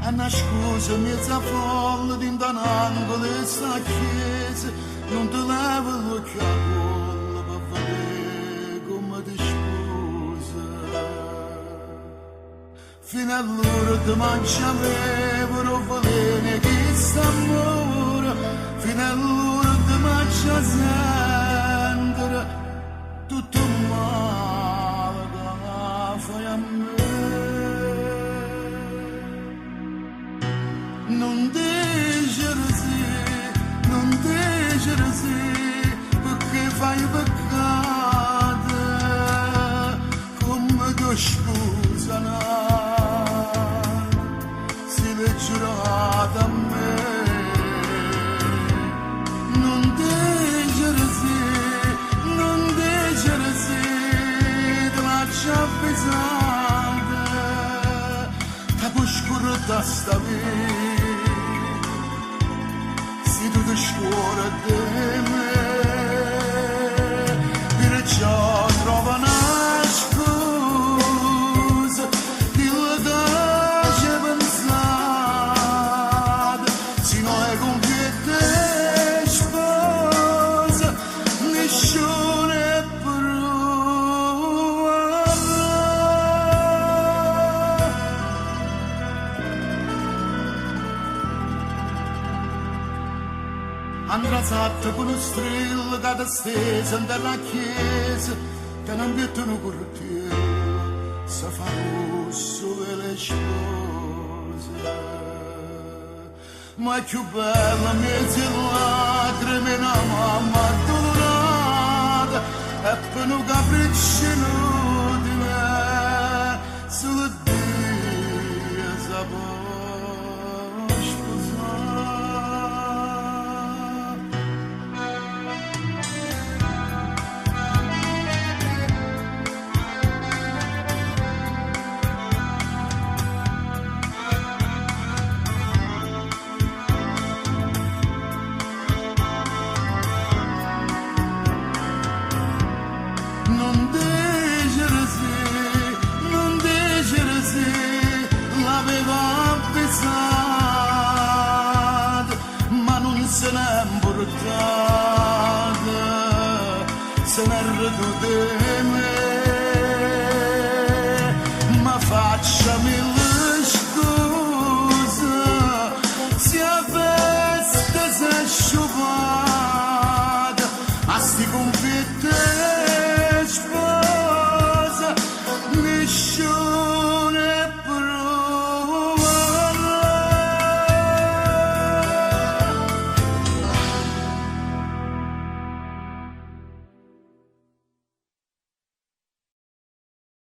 Annascusa 'mmiez' 'a folla dint' 'a n'angolo 'e 'sta chiesa, nun te leva ll'uocchie 'a cuollo pe' vedé comme te spuse. Fino all'urdema aggia vevere 'o vveleno 'e chist'ammore, fino all'urdema aggia sentere tutt' 'o mmale ca faje a me. Nun dicere sì, nun dicere sì, pecché faje peccato, comme te sposa n'ato, si l'hê giurato a me. Nun dicere sì, nun dicere sì, te l'aggio avvisato, te può scurdà 'sta vita, si tu te scuorde 'e me. Pirciò trova na scusa, dillo che ce pensato, si no 'e cunfiette 'e spose nisciuno 'e pruvarrà. Antrasatta cu nu strillo ca te stesa 'nterra 'a chiesa, tene 'mpietto nu curtiello, se fa russo 'o velo 'e sposa. Ma è cchiù bella 'mmiez' 'e llacreme 'e na mamma addulurata e pe' nu capriccio inutile sulo Dio s' 'a po' spusà. Nun dicere sì, nun dicere sì, l'aveva avvisato, ma nun se n'è 'mpurtato, se n'è riduto 'e me. Ma faccia mille scuse si 'a festa s'è sciusa.